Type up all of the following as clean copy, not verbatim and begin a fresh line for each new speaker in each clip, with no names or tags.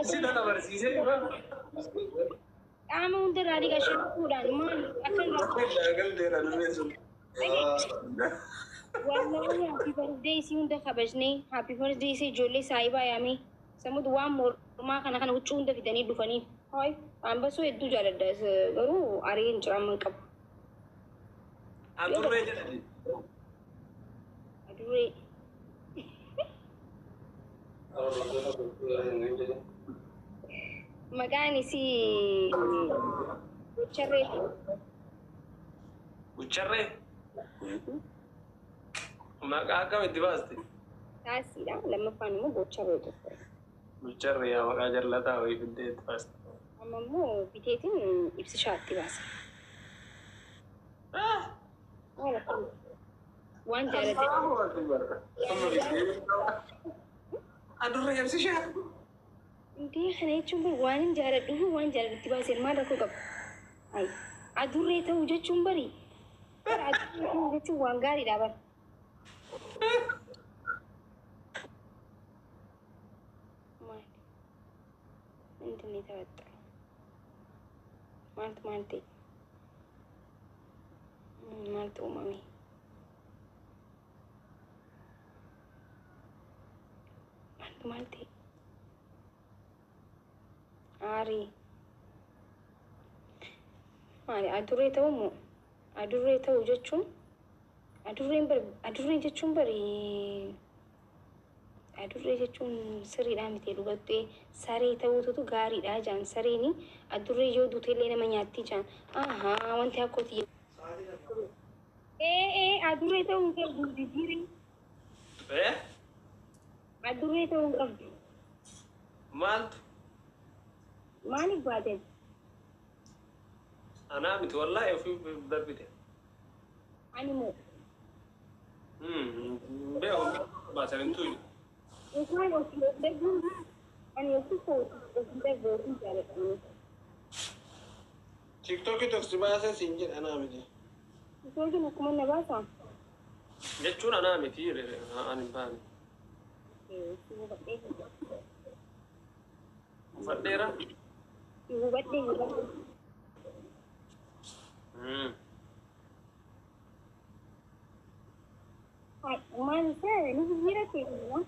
Si nana barsiisee jira.
Qaama hundarraa dhiqa shakkuudhaan maal akka irraa
Galteera dhufee sun.
Wallaahi, happy birthday isii hunda kabajnee, happy birthday isii ijoollee saayibaa yaamee, sammuu waan mormaa kana kana huccuu hunda fidanii dhufanii. Hayi, ambasoo hedduu jaaladha, garuu aree hin jira, amma hin qabu.
Adurree jedhani.
Adurree. Maqaan isii Bucharree.
Bucharree. Maqaa akkam itti baaste?
Taasiidha. Lammaffaan immoo Bocharree tokko.
Bucharree yaa maqaa jallataa wayii fiddee itti baaste.
Amma immoo biteetiin ibsishaatti baasa. Waan jaalladhe.
Adurree ibsishaa.
Indee, kana jechuun bari waan hin jaaladhuuf waan jaaladhutti baaseen maal rakkoo qaba? Ayi, adurree ta'uu jechuun bari bara adurree ta'uu jechuun waan gaariidha bara. Maal? ምንድን ነው የተፈጠረው? Maaltu maal ta'e? Maaltu uumame? Maaltu maal ta'e? Aarii. Maali, adurree ta'uu moo? Adurree ta'uu jechuun, adurreen bari, adurree jechuun bari, adurree jechuun sirriidhaa miti dhugattee, saree ta'uutu gaariidha jaan. Sareeni adurree yoo duutellee nama nyaatti jaan. Ahaa, wanti akkooti. Ee ee, adurree ta'uu hin qabdu, jijjiirri.
Eh?
Adurree ta'uu hin qabdu.
Maaltu?
Maaliif baateen?
Anaa miti, wallaahi, ofii darbite.
Ani moo?
Beeku, baasan hin tuyu.
Isaan ofii of darbuun, ani ofii koo of darbu, ofii jaaladha.
TikTokii tokko si baasee siin jedha, anaa miti.
Isootiin akkuma na baasaa?
Jechuun anaa miti, ani hin baane.
Si hubadhee.
Uffadheera.
Si hubadhee, hubadhee. Maal isaa ni jijjiirate moo?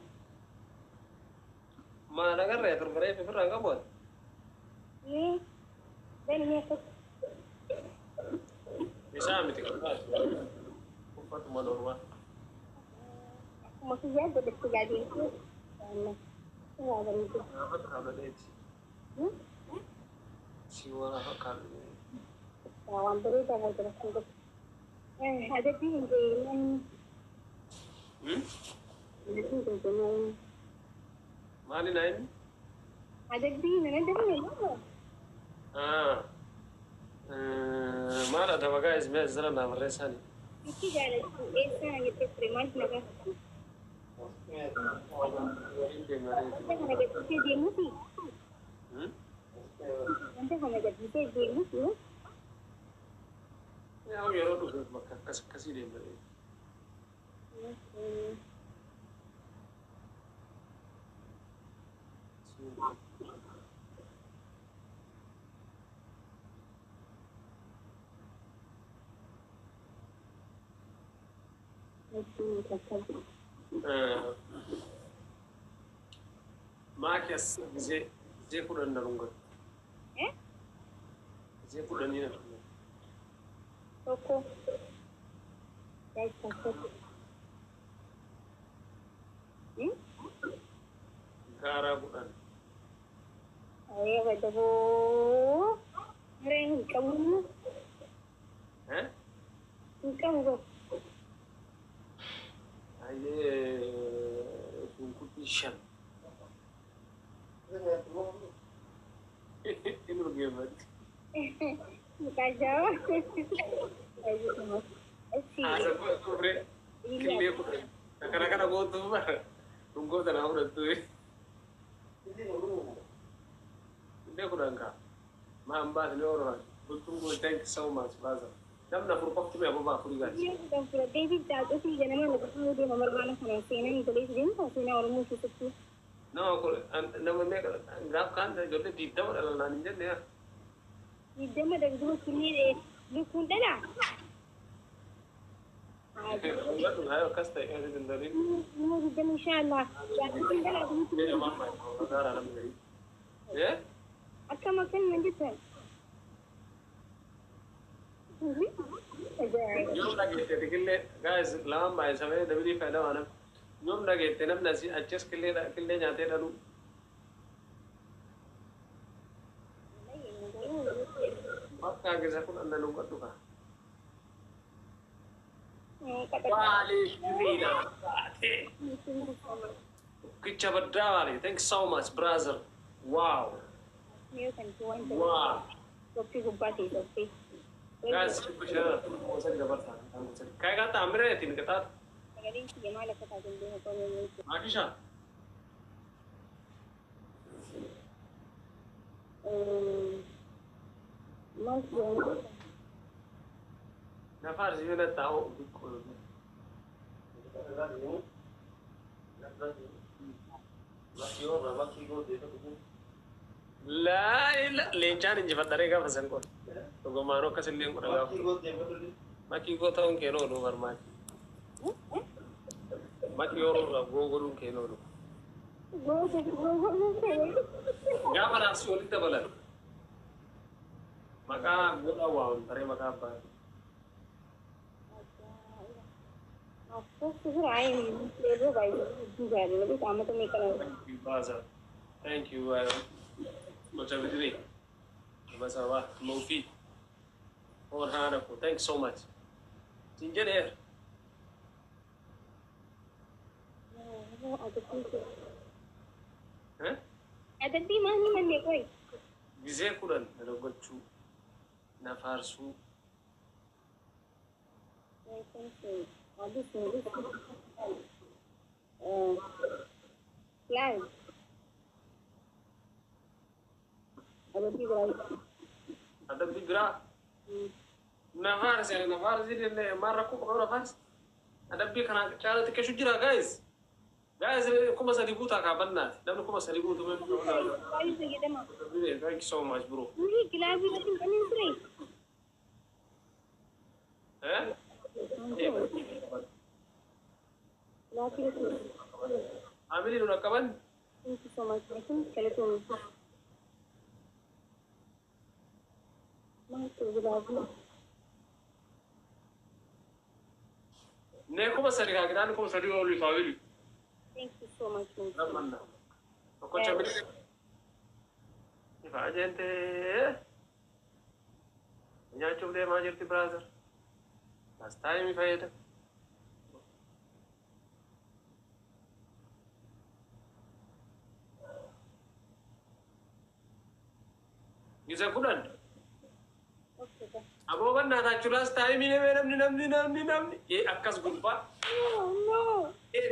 Maal agarree torbaree ofirraa hin qabu ati?
Ee, bani ni akkas.
Isaa miti kan baatu. Uffatuma normal.
Akkuma kiyyaa godhatte gaadeemtee. Waa bareedu.
Gaafa kaabaleeti. Si waan fakkaatu.
Waan bareedaa booda kan godhu. Adabbii hin beekne. Adabbii hin beekne.
Maali naa inni?
Adabbii nana dabne moo?
Maal adaba guys, mee as jala naa barreessaani.
Itti jaalattu eessaa jettee ture, maaltu na gaafatu?
Waliin deemaa.
Wanta kana gadhiisee deemuufi? Wanta kana gadhiisee deemuufi?
Yaa, yeroo dhufe bakka akkas akkasii deemaa. Maaki as gisee gisee 10 na dhungatu. Gisee 10 na dhungatu.
Tokko. Tokko.
Gaaraa 10.
Ayee, badaboo. Maree hin qabu. Hin qabu.
Ayyee, shunkurtii 5. Inni urgeeffatti.
Muqaajaa.
Haasa turre killee 10. Kana kana gootuu bara dhungoo tanaa fudhattu. Killee 10 kaa. Maan baasni oolaa. Bultuun kun, thank you so much, brother. Namni afur qofti mee ababaa afurii gaati.
Kan fudhadhee fi caacuutii ganama lafa deema marmaana kana seenaan tolee deemta, seenaa Oromoo keessatti.
Nama nama meeqa gaaf kaan ijoollee 20 dhalanaan hin jenne yaa.
20 dagduma killee lukkuun dhalaa.
Akkas ta'e hin dandeenye.
Nama 20 inshaallah. Jaartiin dhalaa. Akkam akkam hin jettan.
Yoom dhageette killee guys lamaan baay'isamee dabilii fayyadamaa nam. Yoom dhageette namni asii achis killee killee nyaatee dhalu. Bakka gisa kun annan hubadhu kaa. Waalee shiriina baatee. Kicha baddaa waalee. Thank you so much, brother. Wow. Wow.
Qophii gubbaa ta'e qophii.
Guys, kai gata amire tin kata.
Sagaleen kiyya maal akka taate hin beeku.
Maakisha.
Maal jedhamu?
Nafar si na tao. La ila leencaan injifadharee gaafa san qol. Dhugumaan akkas illee hin godha gaafa. Makii goo ta'uun kee oolu barmaaki. Makii yeroo irraa goo godhuun kee oolu. Gaafa raabsi walitti dabalan. Maqaa godhaa waamu taree maqaa abbaa. Thank you, Mocha Bidri. Masawa, Mofi. Or Hanako. Thanks so much. Ginger. Eh?
Adabbii maal himanne qoy?
Gizee 10 dalagachuu na faarsuu.
Plan. Adabbii biraa.
Adabbii biraa. Na faarsi na faarsi illee maal rakkoo qabu na faarsi. Adabbii kana caala xiqqeessu jira guys. Guys 3,000 guutaa kaabannaati. Namni 3,000 guutuu. Thank you so much, bro.
Kilaasii irratti hin qabne ture.
Eh?
Kilaasii irratti.
Amili nu qaban.
Thank you so much. Galatoomii. Maaltu gilaasii?
Ne 3,000 kaa gitaan 3,000 olii faawili.
Thank you so much.
Rammanna. Tokkocha bilee. Ifa ajente. Nyaachuuf deemaa jirti brother. Last time fayyada. Gisa 10. Aboo bannaataachuu last time namni namni namni namni akkas gubbaa.
No.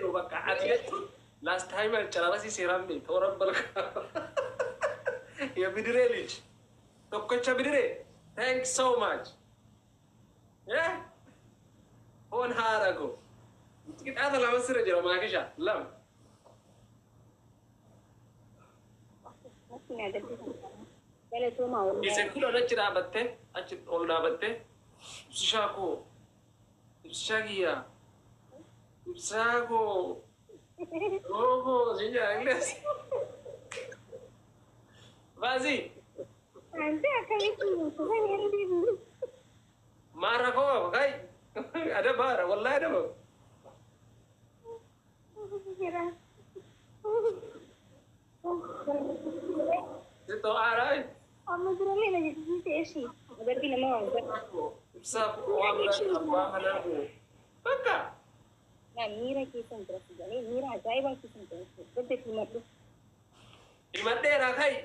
No bakka ati jechuun last time cararasi seeraan bee toora balka. Ya bidiree lij. Tokkocha bidiree. Thanks so much. Yeah? Foon haara go. Qixaata lama sirra jira maakisha lama. Gise 10 achi dhaabattee achi ol dhaabattee ibsishaa koo ibsishaa kiyyaa ibsaa koo ookoo siin jedha Ingiliz. Baasi. Maal rakkoo qaba kai adabaara wallahi adaba. Sittoo aaraa.
Amma durallee na jechisiise eshi. Adabbii nama waan godhu.
Ibsaa koo waan abbaa manaa koo bakka.
Miira keessan jira jedhanii miira ajaa'ibaa keessan jira. Gadda himadhu.
Himadheeraa kai.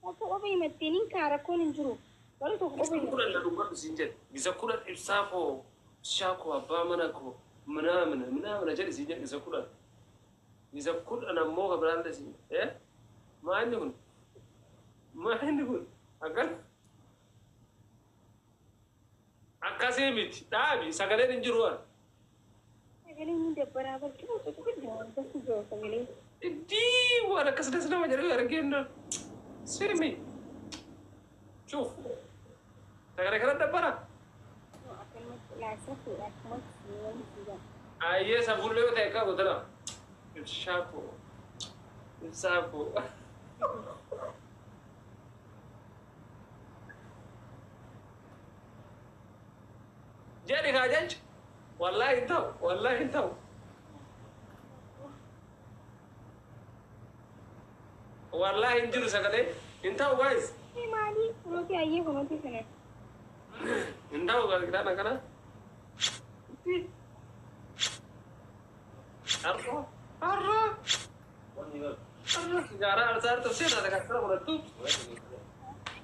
Akka qofa himattee niin kaa rakkoon hin jiru. Garuu tokko qofa himadhu.
10 na dhugadhu siin jedhe. Gisa 10 ibsaa koo ibsaa koo abbaa mana koo manaamina manaamina jedhe siin jedhe gisa 10. Gisa 10 ammoo ka biraan ta'e siin jedhe. Maa inni kun? Maa inni kun? Akkan? Akkasii miti dhaabi sagaleen hin jiru waan. Sagaleen. Iddii Waan akkas das nama jedhu argeenna. Sirmi. Shuuf. Sagalee kana dabbara. Ayyee safuullee yoo ta'e akka godhana. Ibshaa koo. Ibsaa koo. Jedhi kaa jecha. Wallaahi hin ta'u. Wallaahi hin ta'u. Wallaahi hin jiru sagalee. Hin ta'u guys.
Maali? Kunuuti ayyee kunuuti sana.
Hin ta'u guys kitaaba kana. Har'a. Har'a. Har'a. Sigaaraa aarsaa har'a seenaa takka fudhattu.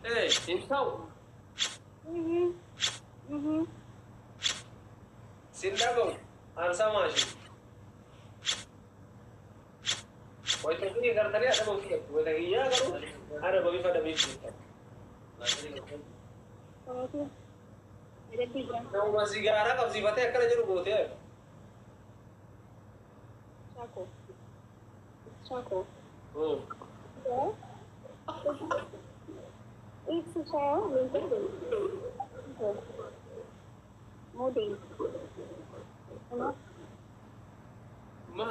Ee hin ta'u. Sin dhagahu. Aarsaa maashi. Wayita kiyya gartanii adaba fudhattu. Wayita kiyyaa garuu adaba bifa adabee fudhatta.
Kunuuti. Adabbii jira.
Nama sigaaraa qabsiifatee akkana jedhu gootee.
Shaako. Shaako. Ibsishaa Model.
Ma.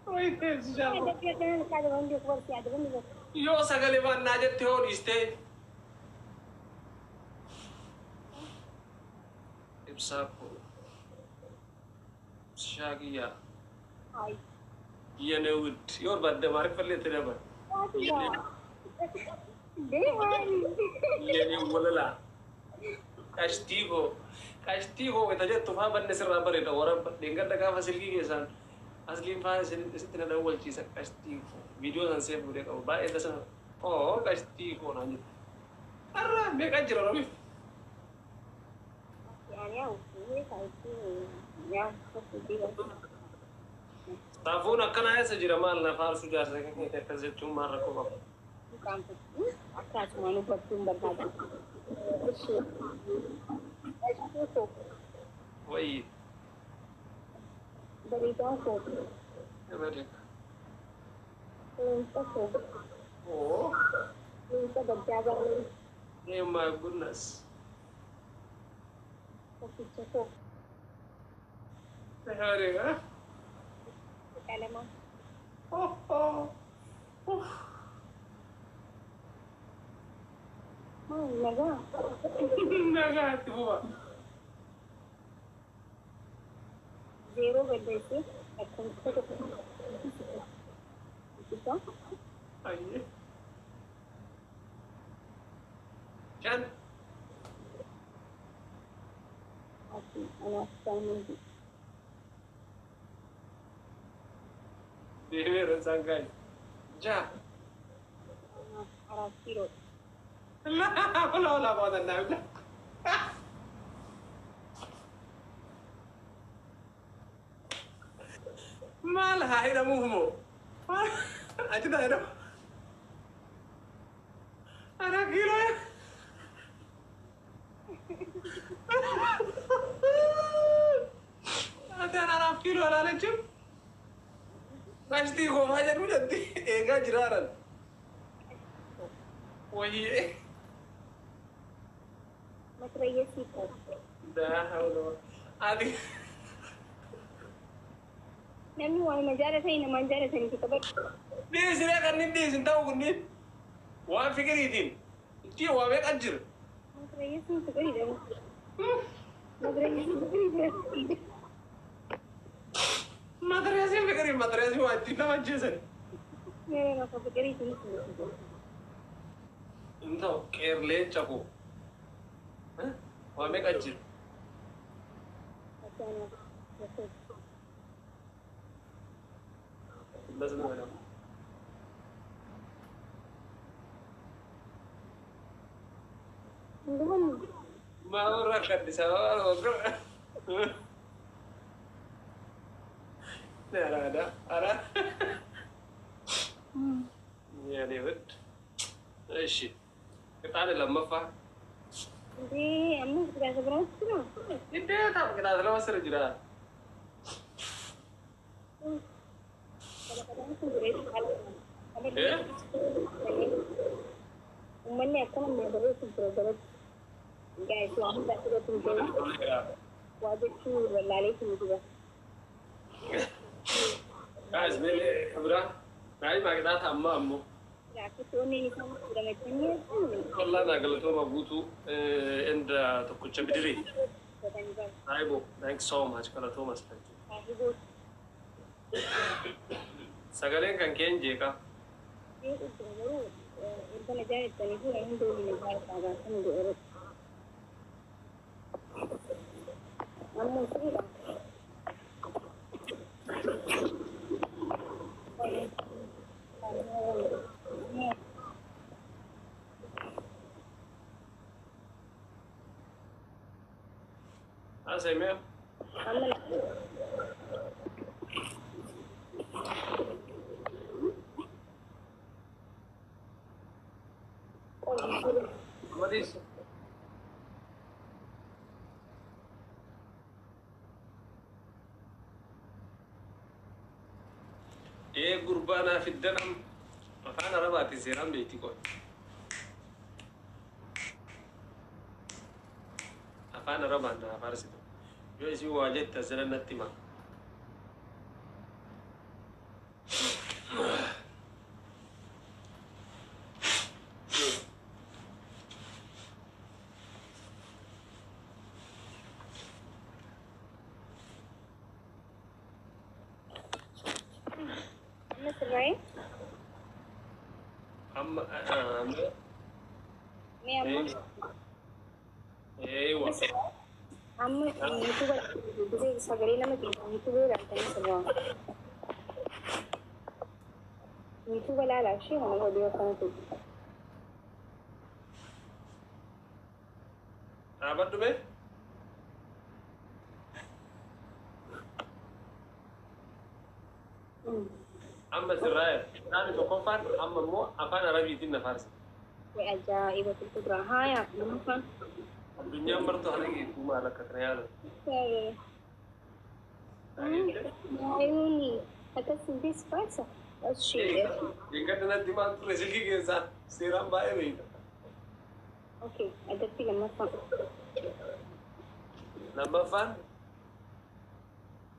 Wayita ibsishaa. Yoo sagalee baannaa jette hoo dhiistee. Ibsaa koo. Ibsishaa kiyyaa. የኔ ውድ yoo barbaadde maariffallee itti dabal. የኔ ወለላ qashtii koo qashtii koo isa jettu faa banne sirraa bareeda warabba dheengadda gaafa silkii keessaan asliin faa isitti na dawwalchiisa qashtii koo viidiyoo san seef godhee qabu baay'ee tasana oo qashtii koo naan jette. Har'a meeqa jira robiif? Saafuun akkanaa eessa jira maal na faarsuu jaarsa keenya akkas jechuun maal rakkoo qaba?
Akkasumaan hubachuu hin barbaadu.
Wayii.
Bareedaan koo.
Bareeda.
Leenca koo.
Oo.
Leenca baddaa baay'ee.
Oh my goodness.
Tokkicha koo.
Bareeda.
Qalama.
Oh oh. Uff.
Maal nagaa?
Nagaa itti fufa.
Zeeroo balleessee lakkoofsa tokko.
Ayyee. Shan.
Ati anaaf daamandii.
Deemeera isaan kaa'e. Ja'a.
Anaaf araaf kiiloo.
La wala quwwata illa billah. Maal haa hidhamuuf moo? Achi taa hidhamu. Araa kiiloo. Ati araaf kiiloo alaalachuun. Qashtii koofaa jedhu jetti eegaa jiraaran. Wayyee.
Matrayyesii koo.
Daa hawla. Ati.
Namni waanuma jaalatanii namaan jaalatanii qabatu.
Dhiisiree kanneen dhiisin ta'u kunniin waan fikiriitiin ittiin waa meeqa jira.
Matrayyesiin fikirii Matrayyesiin fikirii.
Matrayyesiin fikirii matrayyesiin waa ittiin nama ajjeesan.
Yeroo rakkoo fikiriitiin.
Hin ta'u qeerlee caqu. Waa meeqa jira. Maal rakkadde sababa Araada ara የኔ ውድ እሺ ቅጣት lammaffaa
እንዴ አምስት ቅጣት ብራችሁ ነው
እንዴት ቅጣት ለመሰለ jira Eh?
Uummanni akkana barreessu jira jalatti. Guys, waa hunda asirratti hin jiru. Waa jechuu wallaalee hin jira.
Guys, mee kabira. Naayii maaqixaata amma ammoo.
Akkatti onneen isaa fudhamettanii
Wallah naa galatooma guutuu enda tokkicha bidiree. Saahibo, thanks so much, galatooma asirratti.
Saahiboo.
Sagaleen kan keen jeeqa.
Jeequ jira garuu erga na jaalattanii fi hunda waliin na jaaladhaa gaafsan godhe. Ammoo sirriidha.
Haasa'e mee?
Amma
Amadis. Ee, gurbaa naa fiddan am afaan Arabaatiin seeraan beekti qoy. Afaan Arabaan naa faarsitu. Yoo isin waa jette asirra natti hima.
Amma sirraa'ee?
Amma
Mee amma?
Eewa.
Amma YouTube gisee sagalee nama keessa YouTube ilaaltanii sirraa. YouTube ilaalaa ishee kana godhee akkana ta'e.
Dhaabadhu mee? Amma sirraa'e. Dhaabni tokkoffaan amma immoo afaan Arabiitiin na faarsi.
Way ajaa'iba tultu haaya lammaffaan.
Addunyaan martuu haala geettuu maal akka kana yaalan.
Ayuuni akkas hin beeksifaasa. Ashii.
Eeggadda natti maal ture silkii keessaa seeraan baay'ee beekta.
Okay, adabbii lammaffaan.
Lammaffaan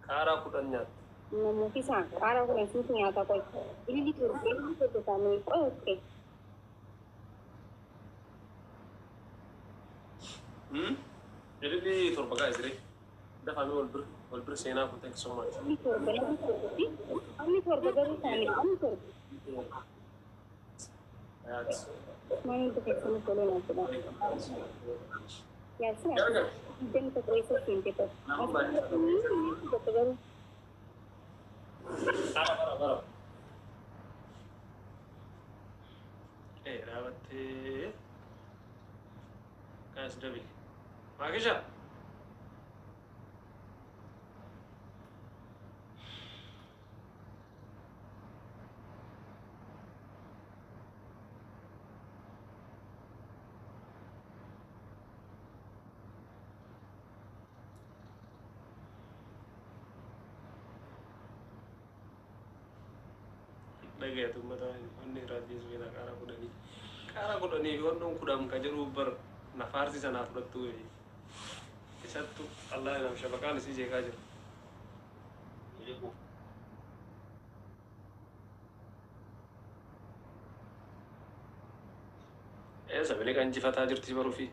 qaaraa 10 nyaatta.
Namooti isaan qaaraa 10 situ nyaata qoy. Ililli 7, ililli 7 taa'anii qoy, okay.
Ililli 7 gaa isiree. Dafamee wal bir seenaa kun, thank you so much.
Ililli 7, namni 7 fi namni 7 garuu taa'anii namni 7.
Ayaat.
Maal hundi keessanii tolee naa jedha. Yaasina
Gargar.
21 eessa seente tokko.
Nama baay'ee.
Tokko garuu.
Bara bara bara. Ee, dhaabattee. Guys, double. Maakisha. Dhagayatu uummata onni irraa jeesu beela qaaraa 10. Qaaraa 10 fi wannoon 10 ka jedhu bar na faarsi sanaa fudhattu isattu Allah naaf shabaqaan isii jeeqaa jira. Ee, sagalee kan injifataa jirti baruufi.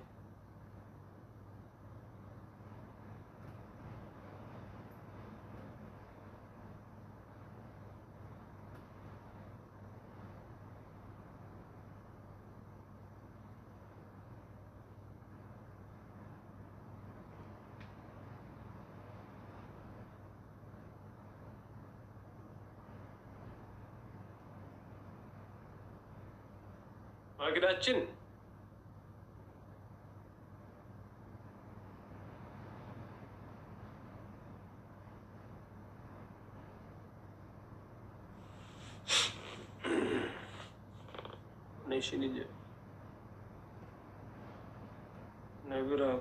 ማግዳችን Nation ije. Na bira